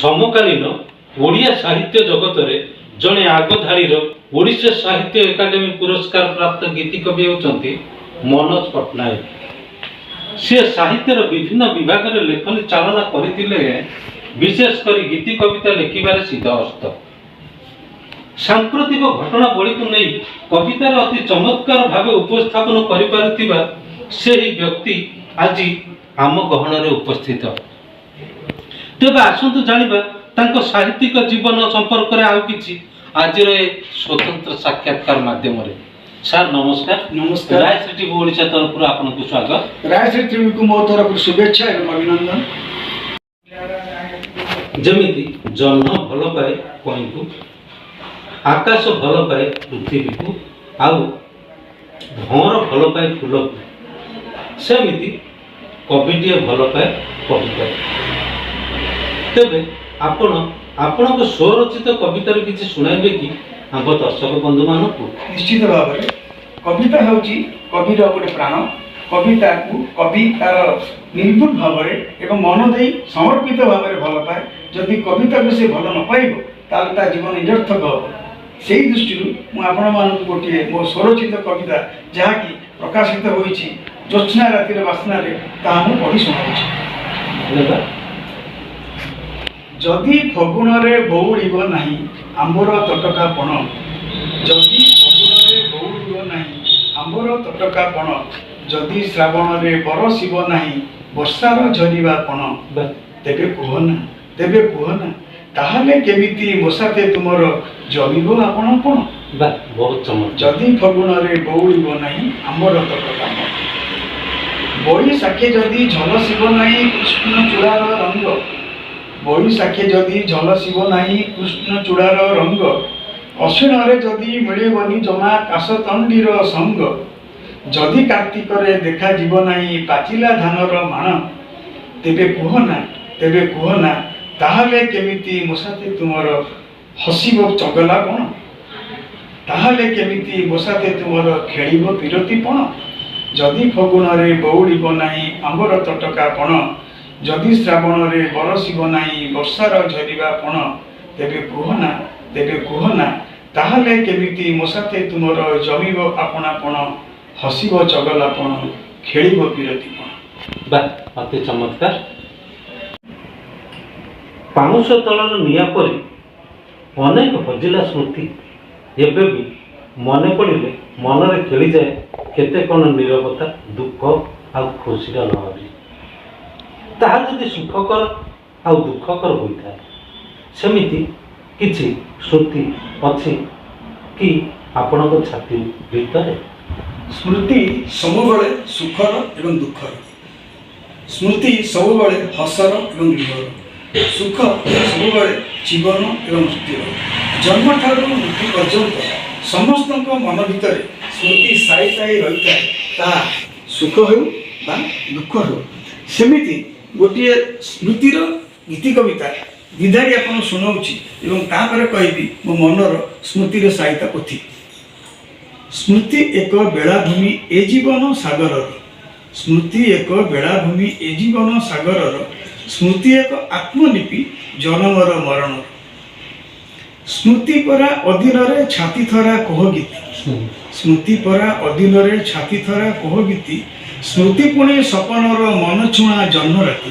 ସମକାଳୀନ ଓଡ଼ିଆ ସାହିତ୍ୟ ଜଗତରେ ଜଣେ ଆଗଧାଡ଼ିର ଓଡ଼ିଶା ସାହିତ୍ୟ ଏକାଡେମୀ ପୁରସ୍କାର ପ୍ରାପ୍ତ ଗୀତିକବି ହେଉଛନ୍ତି ମନୋଜ ପଟ୍ଟନାୟକ। ସେ ସାହିତ୍ୟର ବିଭିନ୍ନ ବିଭାଗରେ ଲେଖନୀ ଚାଳନା କରିଥିଲେ, ବିଶେଷ କରି ଗୀତି କବିତା ଲେଖିବାରେ ସିଦ୍ଧହସ୍ତ। ସାମ୍ପ୍ରତିକ ଘଟଣାବଳୀକୁ ନେଇ କବିତାରେ ଅତି ଚମତ୍କାର ଭାବେ ଉପସ୍ଥାପନ କରିପାରୁଥିବା ସେହି ବ୍ୟକ୍ତି ଆଜି ଆମ ଗହଣରେ ଉପସ୍ଥିତ। ତେବେ ଆସନ୍ତୁ ଜାଣିବା ତାଙ୍କ ସାହିତ୍ୟିକ ଜୀବନ ସମ୍ପର୍କରେ ଆଉ କିଛି ଆଜିର ଏ ସ୍ୱତନ୍ତ୍ର ସାକ୍ଷାତକାର ମାଧ୍ୟମରେ। ସାର୍, ନମସ୍କାର। ନମସ୍କାର। ରାୟଶ୍ରୀ ଟିଭି ଓଡ଼ିଶା ତରଫରୁ ଆପଣଙ୍କୁ ସ୍ୱାଗତ। ରାୟଶ୍ରୀ ଟିଭିକୁ ମୋ ତରଫରୁ ଶୁଭେଚ୍ଛା ଏବଂ ଅଭିନନ୍ଦନ। ଯେମିତି ଜହ୍ନ ଭଲ ପାଏ କଇଁକୁ, ଆକାଶ ଭଲ ପାଏ ପୃଥିବୀକୁ ଆଉ ଭଅଁର ଭଲ ପାଏ ଫୁଲକୁ, ସେମିତି କବିଟିଏ ଭଲ ପାଏ କବିତାକୁ। ତେବେ ଆପଣ ଆପଣଙ୍କ ସ୍ୱରଚିତ କବିତାରୁ କିଛି ଶୁଣାଇବେ କି ଆମ ଦର୍ଶକ ବନ୍ଧୁମାନଙ୍କୁ? ନିଶ୍ଚିତ ଭାବରେ। କବିତା ହେଉଛି କବିର ଗୋଟେ ପ୍ରାଣ। କବିତାକୁ କବି ତାର ନିର୍ଭୁଲ ଭାବରେ ଏବଂ ମନ ଦେଇ ସମର୍ପିତ ଭାବରେ ଭଲ ପାଏ। ଯଦି କବିତାକୁ ସେ ଭଲ ନ ପାଇବ, ତାହେଲେ ତା ଜୀବନ ନିରର୍ଥକ ହେବ। ସେଇ ଦୃଷ୍ଟିରୁ ମୁଁ ଆପଣମାନଙ୍କୁ ଗୋଟିଏ ମୋ ସ୍ୱରଚିତ କବିତା, ଯାହାକି ପ୍ରକାଶିତ ହୋଇଛି ଜ୍ୟୋତ୍ସ୍ନା ରାତିର ବାସ୍ନାରେ, ତାହା ମୁଁ ପଢ଼ି ଶୁଣାଉଛି। ଧନ୍ୟବାଦ। ଯଦି ଫଗୁଣରେ ବଉଳିବ ନାହିଁ ଆମ୍ବର ତଟକା ପଣ, ଯଦି ଫଗୁଣରେ ବଉଳିବ ନାହିଁ ଆମ୍ବର ତଟକା ପଣ, ଯଦି ଶ୍ରାବଣରେ ବରଷିବ ନାହିଁ ବର୍ଷାର ଝରିବା ପଣ, ତେବେ କୁହ ନା, ତେବେ କୁହ ନା, ତାହେଲେ କେମିତି ମୋ ସାଥେ ତୁମର ଜମିବ ଆପଣା ପଣ? ବାଃ, ବହୁତ ଚମତ୍କାର। ଯଦି ଫଗୁଣରେ ବଉଳିବ ନାହିଁ ଆମ୍ବର ତଟକା ପଣ। ବୈଶାଖେ ଯଦି ଝଲସିବ ନାହିଁ କୃଷ୍ଣ ଚୂଡ଼ାର ରଙ୍ଗ, ବୈଶାଖେ ଯଦି ଝଲସିବ ନାହିଁ କୃଷ୍ଣ ଚୂଡ଼ାର ରଙ୍ଗ, ଅଶ୍ୱିନରେ ଯଦି ମିଳିବନି ଜମା କାଶତଣ୍ଡିର ସଙ୍ଗ, ଯଦି କାର୍ତ୍ତିକରେ ଦେଖାଯିବ ନାହିଁ ପାଚିଲା ଧାନର ମାଣ, ତେବେ କୁହ ନା, ତେବେ କୁହ ନା, ତାହେଲେ କେମିତି ମୋ ସାଥେ ତୁମର ହସିବ ଚଗଲା ପଣ? ତାହେଲେ କେମିତି ମୋ ସାଥେ ତୁମର ଖେଳିବ ପୀରତି ପଣ? ଯଦି ଫଗୁଣରେ ବଉଳିବ ନାହିଁ ଆମ୍ବର ତଟକା ପଣ, ଯଦି ଶ୍ରାବଣରେ ବରଷିବ ନାହିଁ ବର୍ଷାର ଝରିବା ପଣ, ତେବେ କୁହ ନା, ତେବେ କୁହ ନା, ତାହେଲେ କେମିତି ମୋ ସାଥେ ତୁମର ଜମିବ ଆପଣା ପଣ, ହସିବ ଚଗଲା ପଣ, ଖେଳିବ ପୀରତି ପଣ? ବାଃ, ଅତି ଚମତ୍କାର। ପାଉଁଶ ତଳର ନିଆଁ ପରି ଅନେକ ହଜିଲା ସ୍ମୃତି ଏବେ ବି ମନେ ପଡ଼ିଲେ ମନରେ ଖେଳିଯାଏ କେତେ କ'ଣ ନିରବତା, ଦୁଃଖ ଆଉ ଖୁସିର ଲହରୀ। ତାହା ଯଦି ସୁଖକର ଆଉ ଦୁଃଖକର ହୋଇଥାଏ, ସେମିତି କିଛି ସ୍ମୃତି ଅଛି କି ଆପଣଙ୍କ ଛାତି ଭିତରେ? ସ୍ମୃତି ସବୁବେଳେ ସୁଖର ଏବଂ ଦୁଃଖର। ସ୍ମୃତି ସବୁବେଳେ ହସର ଏବଂ ଲୁହର। ସୁଖ ସବୁବେଳେ ଜୀବନ ଏବଂ ମୃତ୍ୟୁର। ଜନ୍ମଠାରୁ ମୃତ୍ୟୁ ପର୍ଯ୍ୟନ୍ତ ସମସ୍ତଙ୍କ ମନ ଭିତରେ ସ୍ମୃତି ସାଇତା ହେଇ ରହିଥାଏ, ତାହା ସୁଖ ହେଉ ବା ଦୁଃଖ ହେଉ। ସେମିତି ଗୋଟିଏ ସ୍ମୃତିର ଗୀତି କବିତା ଦ୍ୱିଧାଡ଼ି ଆପଣଙ୍କୁ ଶୁଣାଉଛି ଏବଂ ତାପରେ କହିବି ମୋ ମନର ସ୍ମୃତିର ସାଇତା ପୋଥି। ସ୍ମୃତି ଏକ ବେଳାଭୂମି ଏ ଜୀବନ ସାଗରର, ସ୍ମୃତି ଏକ ବେଳାଭୂମି ଏ ଜୀବନ ସାଗରର, ସ୍ମୃତି ଏକ ଆତ୍ମଲିପି ଜନମର ମରଣର। ସ୍ମୃତି ପରା ଅଦିନରେ ଛାତି ଥରା କୋହ ଗୀତି, ସ୍ମୃତି ପରା ଅଦିନରେ ଛାତି ଥରା କୋହ ଗୀତି, ସ୍ମୃତି ପୁଣି ସପନର ମନଛୁଆଁ ଜହ୍ନରାତି।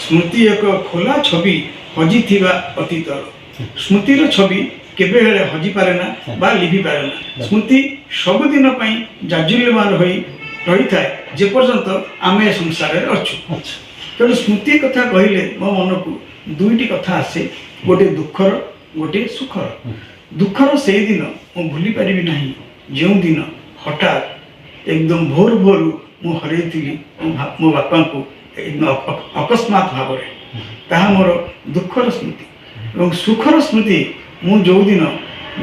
ସ୍ମୃତି ଏକ ଖୋଲା ଛବି ହଜିଥିବା ଅତୀତର। ସ୍ମୃତିର ଛବି କେବେ ହେଲେ ହଜିପାରେ ନା ବା ଲିଭିପାରେ ନା। ସ୍ମୃତି ସବୁଦିନ ପାଇଁ ଜାଜ୍ୱଲ୍ୟମାନ ହୋଇ ରହିଥାଏ, ଯେପର୍ଯ୍ୟନ୍ତ ଆମେ ଏ ସଂସାରରେ ଅଛୁ। ତେଣୁ ସ୍ମୃତି କଥା କହିଲେ ମୋ ମନକୁ ଦୁଇଟି କଥା ଆସେ, ଗୋଟିଏ ଦୁଃଖର, ଗୋଟିଏ ସୁଖର। ଦୁଃଖର ସେଇ ଦିନ ମୁଁ ଭୁଲି ପାରିବି ନାହିଁ, ଯେଉଁଦିନ ହଠାତ୍ ଏକଦମ ଭୋର ଭୋରୁ ମୁଁ ହରେଇଥିଲି ମୋ ବାପାଙ୍କୁ ଏକଦମ ଅକସ୍ମାତ ଭାବରେ। ତାହା ମୋର ଦୁଃଖର ସ୍ମୃତି। ଏବଂ ସୁଖର ସ୍ମୃତି, ମୁଁ ଯେଉଁଦିନ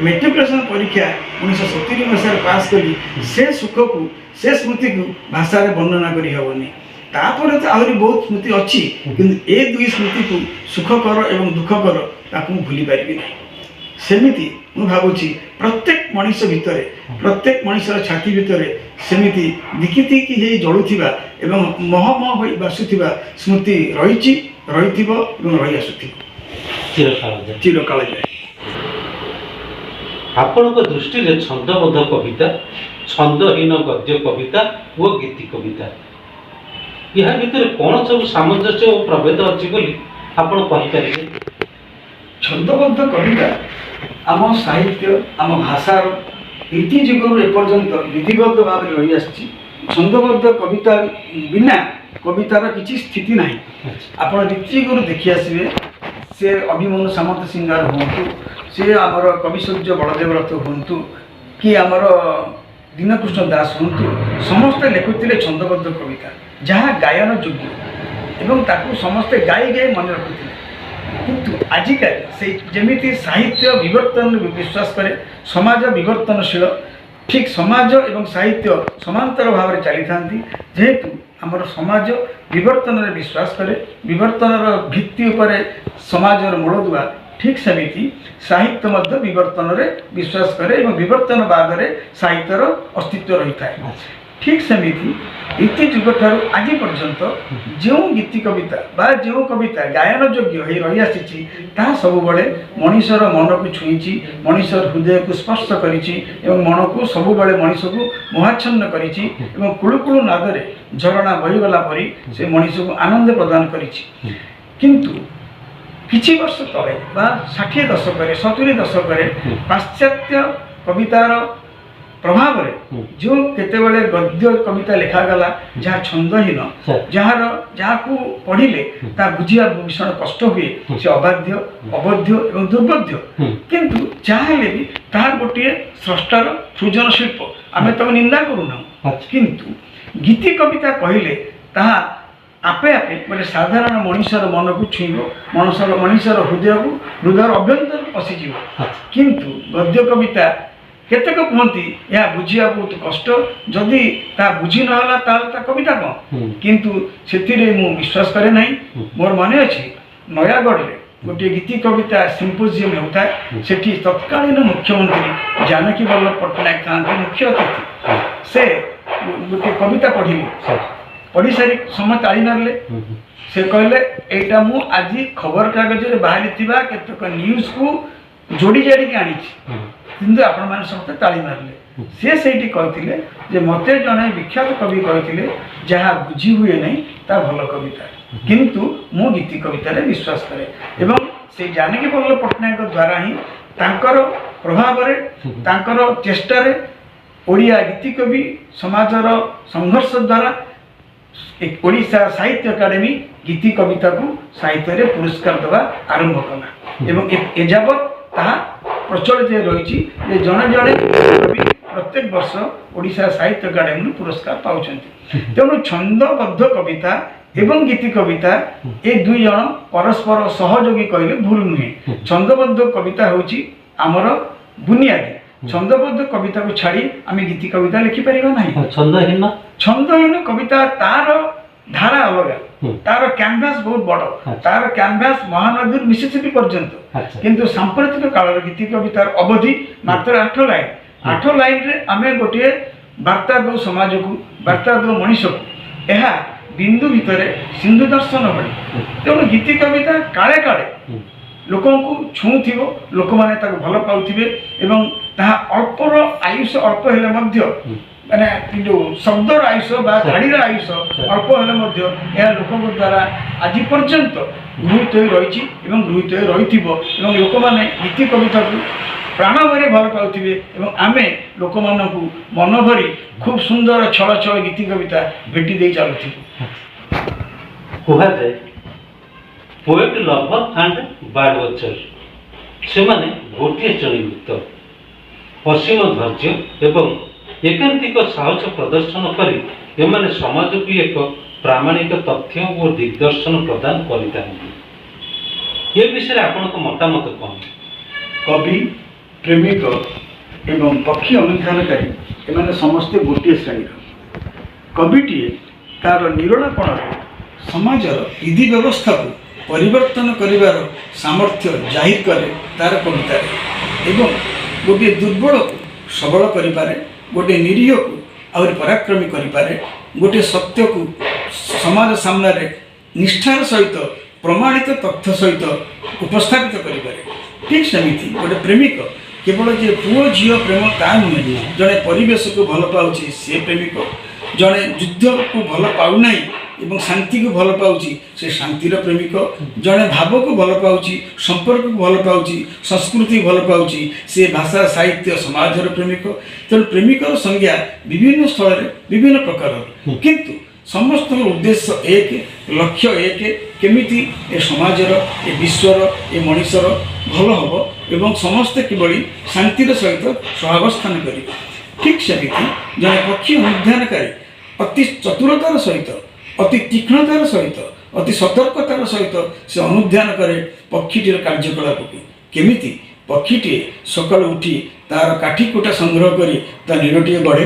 ମେଟ୍ରିକୁଲେସନ୍ ପରୀକ୍ଷା 1970 ମସିହାରେ ପାସ୍ କଲି, ସେ ସୁଖକୁ, ସେ ସ୍ମୃତିକୁ ଭାଷାରେ ବର୍ଣ୍ଣନା କରି ହେବନି। ତାପରେ ତ ଆହୁରି ବହୁତ ସ୍ମୃତି ଅଛି, କିନ୍ତୁ ଏ ଦୁଇ ସ୍ମୃତିକୁ, ସୁଖକର ଏବଂ ଦୁଃଖକର, ତାକୁ ମୁଁ ଭୁଲି ପାରିବି ନାହିଁ। ସେମିତି ମୁଁ ଭାବୁଛି ପ୍ରତ୍ୟେକ ମଣିଷ ଭିତରେ, ପ୍ରତ୍ୟେକ ମଣିଷର ଛାତି ଭିତରେ ସେମିତି ଦିକି ଦିକି ହେଇ ଜଳୁଥିବା ଏବଂ ମହ ମହ ହୋଇ ବାସୁଥିବା ସ୍ମୃତି ରହିଛି, ରହିଥିବ ଏବଂ ରହି ଆସୁଥିବ। ଚିରକାଳ ଯାଏ। ଚିରକାଳ ଯାଏ। ଆପଣଙ୍କ ଦୃଷ୍ଟିରେ ଛନ୍ଦବଦ୍ଧ କବିତା, ଛନ୍ଦହୀନ ଗଦ୍ୟ କବିତା ଓ ଗୀତି କବିତା, ଏହା ଭିତରେ କ'ଣ ସବୁ ସାମଞ୍ଜସ୍ୟ ଓ ପ୍ରଭେଦ ଅଛି ବୋଲି ଆପଣ କହିପାରିବେ? ଛନ୍ଦବଦ୍ଧ କବିତା ଆମ ସାହିତ୍ୟ, ଆମ ଭାଷାର ରୀତି ଯୁଗରୁ ଏପର୍ଯ୍ୟନ୍ତ ବିଧିବଦ୍ଧ ଭାବରେ ରହିଆସିଛି। ଛନ୍ଦବଦ୍ଧ କବିତା ବିନା କବିତାର କିଛି ସ୍ଥିତି ନାହିଁ। ଆପଣ ରୀତି ଯୁଗରୁ ଦେଖି ଆସିବେ, ସେ ଅଭିମନ୍ୟୁ ସାମନ୍ତ ସିଂହାର ହୁଅନ୍ତୁ, ସେ ଆମର କବିସୂର୍ଯ୍ୟ ବଳଦେବ ରଥ ହୁଅନ୍ତୁ କି ଆମର ଦୀନକୃଷ୍ଣ ଦାସ ହୁଅନ୍ତୁ, ସମସ୍ତେ ଲେଖୁଥିଲେ ଛନ୍ଦବଦ୍ଧ କବିତା, ଯାହା ଗାୟନ ଯୋଗ୍ୟ ଏବଂ ତାକୁ ସମସ୍ତେ ଗାଇ ଗାଇ ମନେ ରଖୁଥିଲେ। କିନ୍ତୁ ଆଜିକାଲି ସେଇ ଯେମିତି ସାହିତ୍ୟ ବିବର୍ତ୍ତନରେ ବିଶ୍ୱାସ କରେ, ସମାଜ ବିବର୍ତ୍ତନଶୀଳ, ଠିକ୍ ସମାଜ ଏବଂ ସାହିତ୍ୟ ସମାନ୍ତର ଭାବରେ ଚାଲିଥାନ୍ତି। ଯେହେତୁ ଆମର ସମାଜ ବିବର୍ତ୍ତନରେ ବିଶ୍ୱାସ କରେ, ବିବର୍ତ୍ତନର ଭିତ୍ତି ଉପରେ ସମାଜର ମୂଳଦୁଆ, ଠିକ୍ ସେମିତି ସାହିତ୍ୟ ମଧ୍ୟ ବିବର୍ତ୍ତନରେ ବିଶ୍ୱାସ କରେ ଏବଂ ବିବର୍ତ୍ତନବାଦରେ ସାହିତ୍ୟର ଅସ୍ତିତ୍ୱ ରହିଥାଏ। ଠିକ୍ ସେମିତି ରୀତି ଯୁଗଠାରୁ ଆଜି ପର୍ଯ୍ୟନ୍ତ ଯେଉଁ ଗୀତି କବିତା ବା ଯେଉଁ କବିତା ଗାୟନ ଯୋଗ୍ୟ ହୋଇ ରହିଆସିଛି, ତାହା ସବୁବେଳେ ମଣିଷର ମନକୁ ଛୁଇଁଛି, ମଣିଷର ହୃଦୟକୁ ସ୍ପର୍ଶ କରିଛି ଏବଂ ମନକୁ ସବୁବେଳେ ମଣିଷକୁ ମୋହାଚ୍ଛନ୍ନ କରିଛି ଏବଂ କୁଳୁକୁଳୁ ନାଦରେ ଝରଣା ବହିଗଲା ପରି ସେ ମଣିଷକୁ ଆନନ୍ଦ ପ୍ରଦାନ କରିଛି। କିନ୍ତୁ କିଛି ବର୍ଷ ତଳେ ବା 60 ଦଶକରେ, 70 ଦଶକରେ ପାଶ୍ଚାତ୍ୟ କବିତାର ପ୍ରଭାବରେ ଯେଉଁ କେତେବେଳେ ଗଦ୍ୟ କବିତା ଲେଖାଗଲା, ଯାହା ଛନ୍ଦହୀନ, ଯାହାକୁ ପଢ଼ିଲେ ତାହା ବୁଝିବା ଭୀଷଣ କଷ୍ଟ ହୁଏ, ସେ ଅବାଧ୍ୟ, ଅବୋଧ୍ୟ ଏବଂ ଦୁର୍ବୋଧ୍ୟ। କିନ୍ତୁ ଯାହା ହେଲେ ବି ତାହା ଗୋଟିଏ ସ୍ରଷ୍ଟାର ସୃଜନ ଶିଳ୍ପ, ଆମେ ତାକୁ ନିନ୍ଦା କରୁନାହୁଁ। କିନ୍ତୁ ଗୀତି କବିତା କହିଲେ ତାହା ଆପେ ଆପେ ଗୋଟେ ସାଧାରଣ ମଣିଷର ମନକୁ ଛୁଇଁବ, ମଣିଷର ହୃଦୟର ଅଭ୍ୟନ୍ତରକୁ ପଶିଯିବ। କିନ୍ତୁ ଗଦ୍ୟ କବିତା କେତେକ କୁହନ୍ତି ଏହା ବୁଝିବା ବହୁତ କଷ୍ଟ, ଯଦି ତାହା ବୁଝି ନହେଲା ତାହେଲେ ତା କବିତା କ'ଣ? କିନ୍ତୁ ସେଥିରେ ମୁଁ ବିଶ୍ୱାସ କରେ ନାହିଁ। ମୋର ମନେ ଅଛି, ନୟାଗଡ଼ରେ ଗୋଟିଏ ଗୀତି କବିତା ସିମ୍ପୋଜିୟମ୍ ହେଉଥାଏ। ସେଠି ତତ୍କାଳୀନ ମୁଖ୍ୟମନ୍ତ୍ରୀ ଜାନକୀ ବଲ୍ଲଭ ପଟ୍ଟନାୟକ ଥାଆନ୍ତି ମୁଖ୍ୟ ଅତିଥି। ସେ ଗୋଟିଏ କବିତା ପଢ଼ିଲେ। ପଢ଼ି ସାରି ସମସ୍ତେ ତାଳି ମାରିଲେ। ସେ କହିଲେ, ଏଇଟା ମୁଁ ଆଜି ଖବରକାଗଜରେ ବାହାରିଥିବା କେତେକ ନ୍ୟୁଜ୍କୁ ଯୋଡ଼ି ଜାଡ଼ିକି ଆଣିଛି, କିନ୍ତୁ ଆପଣମାନେ ସମସ୍ତେ ତାଳି ମାରିଲେ। ସେ ସେଇଠି କହିଥିଲେ ଯେ ମୋତେ ଜଣେ ବିଖ୍ୟାତ କବି କହିଥିଲେ, ଯାହା ବୁଝି ହୁଏ ନାହିଁ ତାହା ଭଲ କବିତା। କିନ୍ତୁ ମୁଁ ଗୀତି କବିତାରେ ବିଶ୍ୱାସ କରେ ଏବଂ ସେଇ ଜାନକୀ ବଲ୍ଲଭ ପଟ୍ଟନାୟକଙ୍କ ଦ୍ୱାରା ହିଁ, ତାଙ୍କର ପ୍ରଭାବରେ, ତାଙ୍କର ଚେଷ୍ଟାରେ, ଓଡ଼ିଆ ଗୀତିକବି ସମାଜର ସଂଘର୍ଷ ଦ୍ୱାରା ଓଡ଼ିଶା ସାହିତ୍ୟ ଏକାଡେମୀ ଗୀତି କବିତାକୁ ସାହିତ୍ୟରେ ପୁରସ୍କାର ଦେବା ଆରମ୍ଭ କଲା ଏବଂ ଏଯାବତ୍ ତାହା ପ୍ରଚଳିତ ହୋଇ ରହିଛି ଯେ ଜଣେ ଜଣେ କବି ପ୍ରତ୍ୟେକ ବର୍ଷ ଓଡ଼ିଶା ସାହିତ୍ୟ ଏକାଡେମୀରୁ ପୁରସ୍କାର ପାଉଛନ୍ତି। ତେଣୁ ଛନ୍ଦବଦ୍ଧ କବିତା ଏବଂ ଗୀତି କବିତା ଏ ଦୁଇ ଜଣ ପରସ୍ପର ସହଯୋଗୀ କହିଲେ ଭୁଲ ନୁହେଁ। ଛନ୍ଦବଦ୍ଧ କବିତା ହେଉଛି ଆମର ବୁନିଆଦି। ଛନ୍ଦବଦ୍ଧ କବିତାକୁ ଛାଡ଼ି ଆମେ ଗୀତି କବିତା ଲେଖିପାରିବା ନାହିଁ। ଛନ୍ଦହୀନ? ଛନ୍ଦହୀନ କବିତା ତାର ଧାରା ଅଲଗା। ତାର କ୍ୟାନଭାସ ବହୁତ ବଡ଼। ତାର କ୍ୟାନଭାସ ମହାନଦୀରୁ ମିସିସିପି ପର୍ଯ୍ୟନ୍ତ। କିନ୍ତୁ ସାମ୍ପ୍ରତିକ କାଳର ଗୀତି କବିତାର ଅବଧି ମାତ୍ର 8 ଲାଇନ। 8 ଲାଇନରେ ଆମେ ଗୋଟିଏ ବାର୍ତ୍ତା ଦେଉ ସମାଜକୁ, ବାର୍ତ୍ତା ଦେଉ ମଣିଷକୁ। ଏହା ବିନ୍ଦୁ ଭିତରେ ସିନ୍ଧୁ ଦର୍ଶନ ଭଳି। ତେଣୁ ଗୀତି କବିତା କାଳେ କାଳେ ଲୋକଙ୍କୁ ଛୁଉଁଥିବ, ଲୋକମାନେ ତାକୁ ଭଲ ପାଉଥିବେ ଏବଂ ତାହା ଅଳ୍ପର ଆୟୁଷ ଅଳ୍ପ ହେଲେ ମଧ୍ୟ, ମାନେ ଯେଉଁ ଶବ୍ଦର ଆୟୁଷ ବା ଧାଡ଼ିର ଆୟୁଷ ଅଳ୍ପ ହେଲେ ମଧ୍ୟ ଏହା ଲୋକଙ୍କ ଦ୍ୱାରା ଆଜି ପର୍ଯ୍ୟନ୍ତ ଗୃହୀତ ହୋଇ ରହିଛି ଏବଂ ଗୃହୀତ ହୋଇ ରହିଥିବ ଏବଂ ଲୋକମାନେ ଗୀତି କବିତାକୁ ପ୍ରାଣ ଭରି ଭଲ ପାଉଥିବେ ଏବଂ ଆମେ ଲୋକମାନଙ୍କୁ ମନ ଭରି ଖୁବ୍ ସୁନ୍ଦର ଛଳ ଛଳ ଗୀତି କବିତା ଭେଟି ଦେଇ ଚାଲୁଥିବୁ। କୁହାଯାଏ, poet lover and bird watcher, ସେମାନେ ଗୋଟିଏ ଶ୍ରେଣୀଭୁକ୍ତ। ଅସୀମ ଧୈର୍ଯ୍ୟ ଏବଂ ଏକାନ୍ତିକ ସାହସ ପ୍ରଦର୍ଶନ କରି ଏମାନେ ସମାଜକୁ ଏକ ପ୍ରାମାଣିକ ତଥ୍ୟ ଓ ଦିଗ୍ଦର୍ଶନ ପ୍ରଦାନ କରିଥାନ୍ତି। ଏ ବିଷୟରେ ଆପଣଙ୍କ ମତାମତ କ'ଣ? କବି, ପ୍ରେମିକ ଏବଂ ପକ୍ଷୀ ଅନୁଧ୍ୟାନକାରୀ, ଏମାନେ ସମସ୍ତେ ଗୋଟିଏ ଶ୍ରେଣୀର। କବିଟିଏ ତାର ନିରୋଳାପଣରେ ସମାଜର ବିଧି ବ୍ୟବସ୍ଥାକୁ ପରିବର୍ତ୍ତନ କରିବାର ସାମର୍ଥ୍ୟ ଜାହିର କରେ ତାର କବିତାରେ ଏବଂ ଗୋଟିଏ ଦୁର୍ବଳକୁ ସବଳ କରିପାରେ, ଗୋଟିଏ ନିରୀହକୁ ଆହୁରି ପରାକ୍ରମୀ କରିପାରେ, ଗୋଟିଏ ସତ୍ୟକୁ ସମାଜ ସାମ୍ନାରେ ନିଷ୍ଠାର ସହିତ ପ୍ରମାଣିତ ତଥ୍ୟ ସହିତ ଉପସ୍ଥାପିତ କରିପାରେ। ଠିକ୍ ସେମିତି ଗୋଟେ ପ୍ରେମିକ କେବଳ ଯେ ପୁଅ ଝିଅ ପ୍ରେମ ତା ନୁହେଁ, ଜଣେ ପରିବେଶକୁ ଭଲ ପାଉଛି ସିଏ ପ୍ରେମିକ, ଜଣେ ଯୁଦ୍ଧକୁ ଭଲ ପାଉନାହିଁ ଏବଂ ଶାନ୍ତିକୁ ଭଲ ପାଉଛି ସେ ଶାନ୍ତିର ପ୍ରେମିକ, ଜଣେ ଭାବକୁ ଭଲ ପାଉଛି, ସମ୍ପର୍କକୁ ଭଲ ପାଉଛି, ସଂସ୍କୃତିକୁ ଭଲ ପାଉଛି, ସେ ଭାଷା ସାହିତ୍ୟ ସମାଜର ପ୍ରେମିକ। ତେଣୁ ପ୍ରେମିକର ସଂଜ୍ଞା ବିଭିନ୍ନ ସ୍ଥଳରେ ବିଭିନ୍ନ ପ୍ରକାରର, କିନ୍ତୁ ସମସ୍ତଙ୍କର ଉଦ୍ଦେଶ୍ୟ ଏକ, ଲକ୍ଷ୍ୟ ଏକ, କେମିତି ଏ ସମାଜର, ଏ ବିଶ୍ୱର, ଏ ମଣିଷର ଭଲ ହେବ ଏବଂ ସମସ୍ତେ କିଭଳି ଶାନ୍ତିର ସହିତ ସହାବସ୍ଥାନ କରିବେ। ଠିକ୍ ସେମିତି ଜଣେ ପକ୍ଷୀ ଅନୁଧ୍ୟାନକାରୀ ଅତି ଚତୁରତାର ସହିତ, ଅତି ତୀକ୍ଷ୍ଣତାର ସହିତ, ଅତି ସତର୍କତାର ସହିତ ସେ ଅନୁଧ୍ୟାନ କରେ ପକ୍ଷୀଟିର କାର୍ଯ୍ୟକଳାପକୁ। କେମିତି ପକ୍ଷୀଟିଏ ସକାଳୁ ଉଠି ତାର କାଠି କୁଟା ସଂଗ୍ରହ କରି ତା ନୀଡ଼ଟିଏ ଗଢ଼େ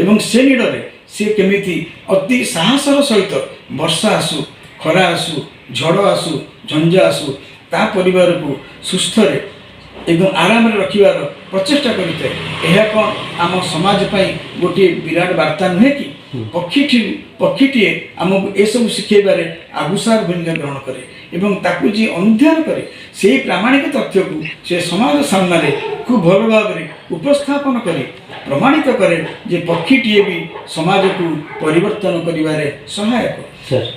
ଏବଂ ସେ ନୀଡ଼ରେ ସେ କେମିତି ଅତି ସାହସର ସହିତ ବର୍ଷା ଆସୁ, ଖରା ଆସୁ, ଝଡ଼ ଆସୁ, ଝଞ୍ଜା ଆସୁ, ତା ପରିବାରକୁ ସୁସ୍ଥରେ ଏବଂ ଆରାମରେ ରଖିବାର ପ୍ରଚେଷ୍ଟା କରିଥାଏ। ଏହା କ'ଣ ଆମ ସମାଜ ପାଇଁ ଗୋଟିଏ ବିରାଟ ବାର୍ତ୍ତା ନୁହେଁ କି? ପକ୍ଷୀଟିଏ ଆମକୁ ଏସବୁ ଶିଖେଇବାରେ ଆଗୁସାର ଭୂମିକା ଗ୍ରହଣ କରେ ଏବଂ ତାକୁ ଯିଏ ଅନୁଧ୍ୟାନ କରେ ସେଇ ପ୍ରାମାଣିକ ତଥ୍ୟକୁ ସେ ସମାଜ ସାମ୍ନାରେ ଖୁବ୍ ଭଲ ଭାବରେ ଉପସ୍ଥାପନ କରି ପ୍ରମାଣିତ କରେ ଯେ ପକ୍ଷୀଟିଏ ବି ସମାଜକୁ ପରିବର୍ତ୍ତନ କରିବାରେ ସହାୟକ।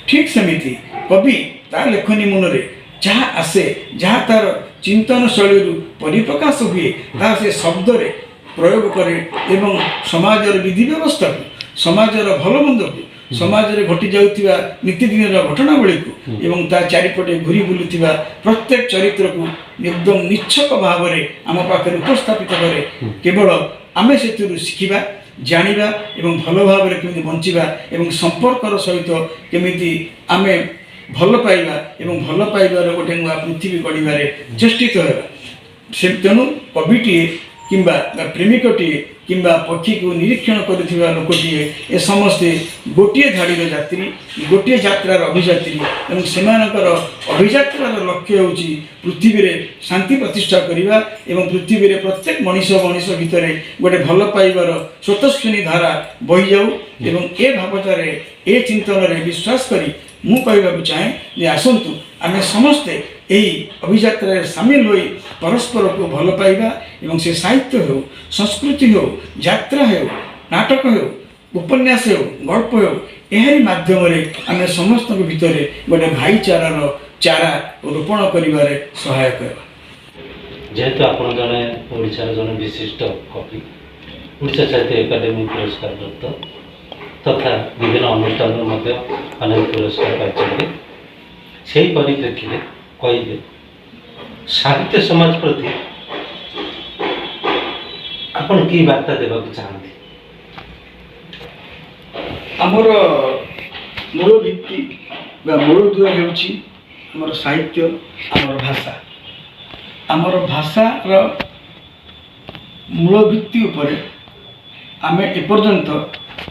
ଠିକ୍ ସେମିତି କବି ତା ଲେଖନୀ ମୁନରେ ଯାହା ଆସେ, ଯାହା ତାର ଚିନ୍ତନ ଶୈଳୀରୁ ପରିପ୍ରକାଶ ହୁଏ, ତାହା ସେ ଶବ୍ଦରେ ପ୍ରୟୋଗ କରେ ଏବଂ ସମାଜର ବିଧି ବ୍ୟବସ୍ଥାକୁ, ସମାଜର ଭଲ ମନ୍ଦକୁ, ସମାଜରେ ଘଟି ଯାଉଥିବା ନୀତିଦିନର ଘଟଣାବଳୀକୁ ଏବଂ ତା ଚାରିପଟେ ଘୁରି ବୁଲୁଥିବା ପ୍ରତ୍ୟେକ ଚରିତ୍ରକୁ ଏକଦମ ନିଚ୍ଛକ ଭାବରେ ଆମ ପାଖରେ ଉପସ୍ଥାପିତ କରେ। କେବଳ ଆମେ ସେଥିରୁ ଶିଖିବା, ଜାଣିବା ଏବଂ ଭଲ ଭାବରେ କେମିତି ବଞ୍ଚିବା ଏବଂ ସମ୍ପର୍କର ସହିତ କେମିତି ଆମେ ଭଲ ପାଇବା ଏବଂ ଭଲ ପାଇବାର ଗୋଟେ ନୂଆ ପୃଥିବୀ ଗଢ଼ିବାରେ ଚେଷ୍ଟିତ ହେବା। ସେ ତେଣୁ କବିଟିଏ କିମ୍ବା ପ୍ରେମିକଟିଏ କିମ୍ବା ପକ୍ଷୀକୁ ନିରୀକ୍ଷଣ କରୁଥିବା ଲୋକଟିଏ, ଏ ସମସ୍ତେ ଗୋଟିଏ ଧାଡ଼ିର ଯାତ୍ରୀ, ଗୋଟିଏ ଯାତ୍ରାର ଅଭିଯାତ୍ରୀ ଏବଂ ସେମାନଙ୍କର ଅଭିଯାତ୍ରାର ଲକ୍ଷ୍ୟ ହେଉଛି ପୃଥିବୀରେ ଶାନ୍ତି ପ୍ରତିଷ୍ଠା କରିବା ଏବଂ ପୃଥିବୀରେ ପ୍ରତ୍ୟେକ ମଣିଷ ମଣିଷ ଭିତରେ ଗୋଟେ ଭଲ ପାଇବାର ସ୍ରୋତସ୍ୱିନୀ ଧାରା ବହିଯାଉ। ଏବଂ ଏ ଭାବଧାରାରେ, ଏ ଚିନ୍ତନରେ ବିଶ୍ୱାସ କରି ମୁଁ କହିବାକୁ ଚାହେଁ ଯେ ଆସନ୍ତୁ ଆମେ ସମସ୍ତେ ଏହି ଅଭିଯାତ୍ରାରେ ସାମିଲ ହୋଇ ପରସ୍ପରକୁ ଭଲ ପାଇବା ଏବଂ ସେ ସାହିତ୍ୟ ହେଉ, ସଂସ୍କୃତି ହେଉ, ଯାତ୍ରା ହେଉ, ନାଟକ ହେଉ, ଉପନ୍ୟାସ ହେଉ, ଗଳ୍ପ ହେଉ, ଏହାରି ମାଧ୍ୟମରେ ଆମେ ସମସ୍ତଙ୍କ ଭିତରେ ଗୋଟେ ଭାଇଚାରାର ଚାରା ରୋପଣ କରିବାରେ ସହାୟକ ହେବା। ଯେହେତୁ ଆପଣ ଜଣେ ଓଡ଼ିଶାର ଜଣେ ବିଶିଷ୍ଟ କବି, ଓଡ଼ିଶା ସାହିତ୍ୟ ଏକାଡେମୀ ପୁରସ୍କାର ପ୍ରାପ୍ତ ତଥା ବିଭିନ୍ନ ଅନୁଷ୍ଠାନରୁ ମଧ୍ୟ ଅନେକ ପୁରସ୍କାର ପାଇଛନ୍ତି, ସେହି ପରିପ୍ରେକ୍ଷୀରେ କହିବେ ସାହିତ୍ୟ ସମାଜ ପ୍ରତି ଆପଣ କି ବାର୍ତ୍ତା ଦେବାକୁ ଚାହାନ୍ତି? ଆମର ମୂଳ ଭିତ୍ତି ବା ମୂଳଦୁଆ ହେଉଛି ଆମର ସାହିତ୍ୟ, ଆମର ଭାଷା। ଆମର ଭାଷାର ମୂଳ ଭିତ୍ତି ଉପରେ ଆମେ ଏପର୍ଯ୍ୟନ୍ତ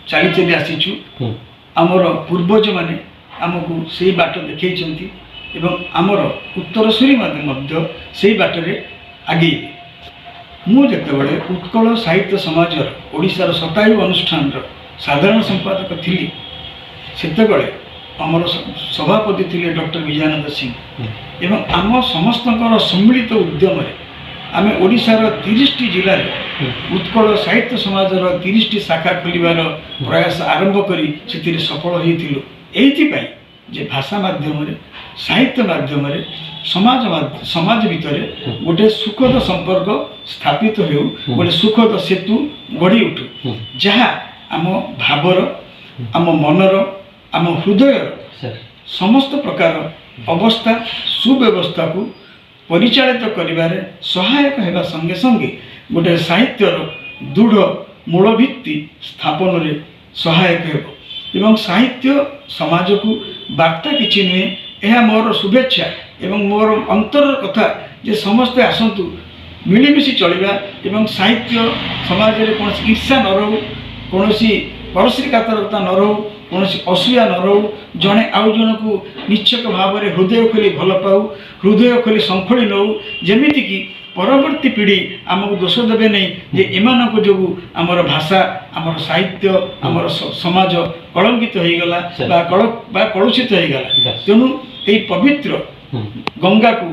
ଚାଲି ଚାଲି ଆସିଛୁ। ଆମର ପୂର୍ବଜମାନେ ଆମକୁ ସେଇ ବାଟ ଦେଖେଇଛନ୍ତି ଏବଂ ଆମର ଉତ୍ତରସୂରୀମାନେ ମଧ୍ୟ ସେଇ ବାଟରେ ଆଗେଇବେ। ମୁଁ ଯେତେବେଳେ ଉତ୍କଳ ସାହିତ୍ୟ ସମାଜର ଓଡ଼ିଶାର ଶତାୟୁ ଅନୁଷ୍ଠାନର ସାଧାରଣ ସମ୍ପାଦକ ଥିଲି, ସେତେବେଳେ ଆମର ସଭାପତି ଥିଲେ ଡକ୍ଟର ବିଜୟାନନ୍ଦ ସିଂହ ଏବଂ ଆମ ସମସ୍ତଙ୍କର ସମ୍ମିଳିତ ଉଦ୍ୟମରେ ଆମେ ଓଡ଼ିଶାର 30ଟି ଜିଲ୍ଲାରେ ଉତ୍କଳ ସାହିତ୍ୟ ସମାଜର 30ଟି ଶାଖା ଖୋଲିବାର ପ୍ରୟାସ ଆରମ୍ଭ କରି ସେଥିରେ ସଫଳ ହୋଇଥିଲୁ। ଏଇଥିପାଇଁ ଯେ ଭାଷା ମାଧ୍ୟମରେ, ସାହିତ୍ୟ ମାଧ୍ୟମରେ ସମାଜ ଭିତରେ ଗୋଟେ ସୁଖଦ ସମ୍ପର୍କ ସ୍ଥାପିତ ହେଉ, ଗୋଟେ ସୁଖଦ ସେତୁ ଗଢ଼ି ଉଠୁ, ଯାହା ଆମ ଭାବର, ଆମ ମନର, ଆମ ହୃଦୟର ସମସ୍ତ ପ୍ରକାର ଅବସ୍ଥା ସୁବ୍ୟବସ୍ଥାକୁ ପରିଚାଳିତ କରିବାରେ ସହାୟକ ହେବା ସଙ୍ଗେ ସଙ୍ଗେ ଗୋଟେ ସାହିତ୍ୟର ଦୃଢ଼ ମୂଳ ଭିତ୍ତି ସ୍ଥାପନରେ ସହାୟକ ହେବ। ଏବଂ ସାହିତ୍ୟ ସମାଜକୁ ବାର୍ତ୍ତା କିଛି ନୁହେଁ, ଏହା ମୋର ଶୁଭେଚ୍ଛା ଏବଂ ମୋର ଅନ୍ତରର କଥା ଯେ ସମସ୍ତେ ଆସନ୍ତୁ ମିଳିମିଶି ଚଳିବା ଏବଂ ସାହିତ୍ୟ ସମାଜରେ କୌଣସି ଈର୍ଷା ନ ରହୁ, କୌଣସି ପରଶ୍ରୀକାତରତା ନ ରହୁ, କୌଣସି ଅସୂୟା ନ ରହୁ, ଜଣେ ଆଉ ଜଣକୁ ନିଚ୍ଛକ ଭାବରେ ହୃଦୟ ଖୋଲି ଭଲ ପାଉ, ହୃଦୟ ଖୋଲି ଶଙ୍ଖୋଳି ନେଉ, ଯେମିତିକି ପରବର୍ତ୍ତୀ ପିଢ଼ି ଆମକୁ ଦୋଷ ଦେବେ ନାହିଁ ଯେ ଏମାନଙ୍କ ଯୋଗୁଁ ଆମର ଭାଷା, ଆମର ସାହିତ୍ୟ, ଆମର ସମାଜ କଳଙ୍କିତ ହୋଇଗଲା ବା କଳୁଷିତ ହୋଇଗଲା। ତେଣୁ ଏହି ପବିତ୍ର ଗଙ୍ଗାକୁ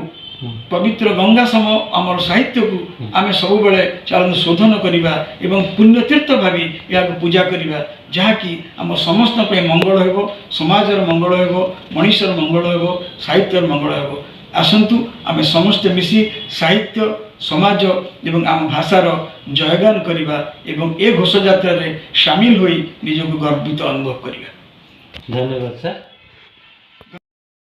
ପବିତ୍ର ଗଙ୍ଗା ସମ ଆମର ସାହିତ୍ୟକୁ ଆମେ ସବୁବେଳେ ଚାଲନ୍ତୁ ଶୋଧନ କରିବା ଏବଂ ପୁଣ୍ୟତୀର୍ଥ ଭାବି ଏହାକୁ ପୂଜା କରିବା, ଯାହାକି ଆମ ସମସ୍ତଙ୍କ ପାଇଁ ମଙ୍ଗଳ ହେବ, ସମାଜର ମଙ୍ଗଳ ହେବ, ମଣିଷର ମଙ୍ଗଳ ହେବ, ସାହିତ୍ୟର ମଙ୍ଗଳ ହେବ। ଆସନ୍ତୁ ଆମେ ସମସ୍ତେ ମିଶି ସାହିତ୍ୟ, ସମାଜ ଏବଂ ଆମ ଭାଷାର ଜୟଗାନ କରିବା ଏବଂ ଏ ଘୋଷଯାତ୍ରାରେ ସାମିଲ ହୋଇ ନିଜକୁ ଗର୍ବିତ ଅନୁଭବ କରିବା। ଧନ୍ୟବାଦ ସାର୍।